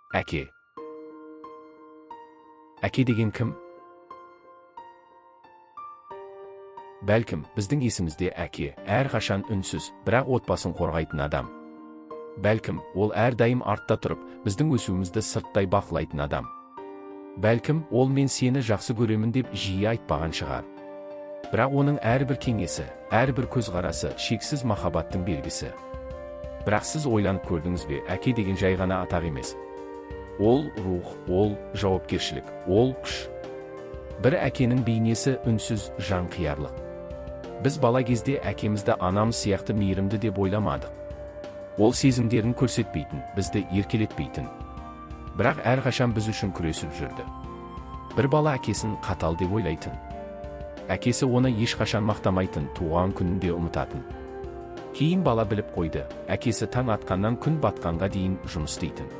Әке. Әке деген кім? Бәлкім, біздің есімізде әке әрқашан үнсіз, бірақ отбасын қорғайтын адам. Бәлкім, ол әрдайым артта тұрып, біздің өсуімізді сырттай бақылайтын адам. Бәлкім, ол «мен сені жақсы көремін» деп жиі айтпаған шығар. Бірақ оның әрбір кеңесі, әрбір көзқарасы шексіз махаббаттың белгісі. Бірақ сіз ойланып көрдіңіз бе, әке деген жай ғана атақ емес. Ол рух, ол жауапкершілік, ол күш. Бір әкенің бейнесі үнсіз жанқиярлық. Біз бала кезде әкемізді анамыз сияқты мейірімді деп ойламадық. Ол сезімдерін көрсетпейтін, бізді еркелетпейтін. Бірақ әрқашан біз үшін күресіп жүрді. Бір бала әкесін қатал деп ойлайтын. Әкесі оны ешқашан мақтамайтын, туған күнін де ұмытатын. Кейін бала біліп қойды, әкесі таң атқаннан күн батқанға дейін жұмыс істейтін.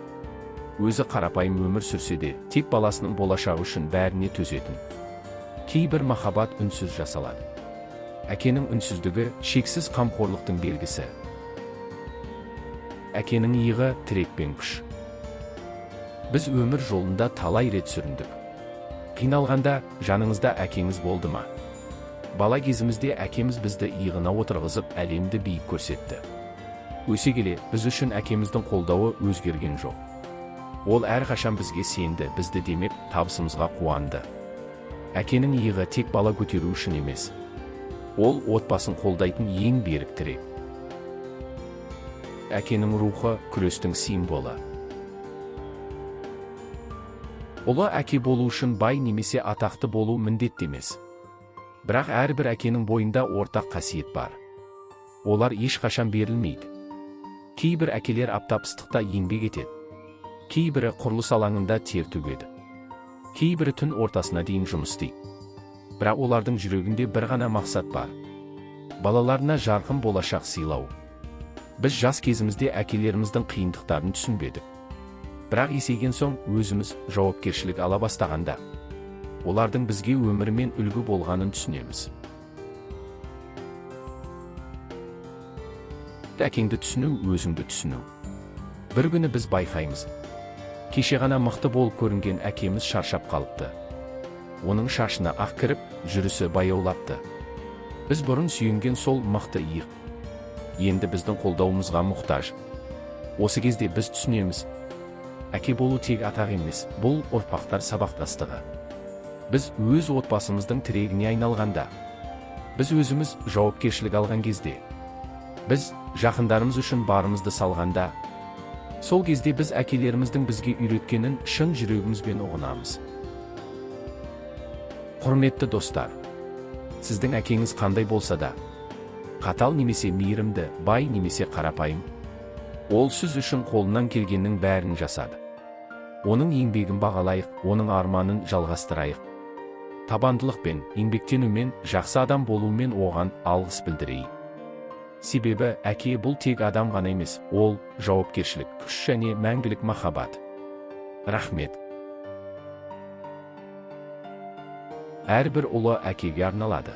Өзі қарапайым өмір сүрсе де, тек баласының болашағы үшін бәріне төзетін. Кейбір махаббат үнсіз жасалады. Әкенің үнсіздігі шексіз қамқорлықтың белгісі. Әкенің иығы тірек пен күш. Біз өмір жолында талай рет сүріндік. Қиналғанда жаныңызда әкеңіз болды ма? Бала кезімізде әкеміз бізді иығына отырғызып, әлемді биік көрсетті. Өсе келе біз үшін әкеміздің қолдауы өзгерген жоқ. Ол әрқашан бізге сенді, бізді демеп, табысымызға қуанды. Әкенің иығы тек бала көтеру үшін емес. Ол отбасын қолдайтын ең берік тірек. Әкенің рухы күрестің символы. Ұлы әке болу үшін бай немесе атақты болу міндетті емес. Бірақ әрбір әкенің бойында ортақ қасиет бар. Олар ешқашан берілмейді. Кейбір әкелер аптап ыстықта еңбек етеді. Кейбірі құрылыс алаңында тер төгеді. Кейбірі түн ортасына дейін жұмыс істейді. Бірақ олардың жүрегінде бір ғана мақсат бар: балаларына жарқын болашақ сыйлау. Біз жас кезімізде әкелеріміздің қиындықтарын түсінбедік. Бірақ есейген соң, өзіміз жауапкершілік ала бастағанда, олардың бізге өмірімен үлгі болғанын түсінеміз. Әкеңді түсіну – өзіңді түсіну. Бір күні біз байқаймыз: кеше ғана мықты болып көрінген әкеміз шаршап қалыпты. Оның шашына ақ кіріп, жүрісі баяулапты. Біз бұрын сүйенген сол мықты иық енді біздің қолдауымызға мұқтаж. Осы кезде біз түсінеміз: әке болу тек атақ емес, бұл ұрпақтар сабақтастығы. Біз өз отбасымыздың тірегіне айналғанда, біз өзіміз жауапкершілік алған кезде, біз жақындарымыз үшін барымызды салғанда, сол кезде біз әкелеріміздің бізге үйреткенін шын жүрегімізбен ұғынамыз. Құрметті достар, сіздің әкеңіз қандай болса да, қатал немесе мейірімді, бай немесе қарапайым, ол сіз үшін қолынан келгеннің бәрін жасады. Оның еңбегін бағалайық, оның арманын жалғастырайық. Табандылықпен, еңбектенумен, жақсы адам болумен оған алғыс білдірейік. Себебі әке бұл тек адам ғана емес, ол жауапкершілік, күш және мәңгілік махаббат. Рахмет. Әрбір ұлы әкеге арналады.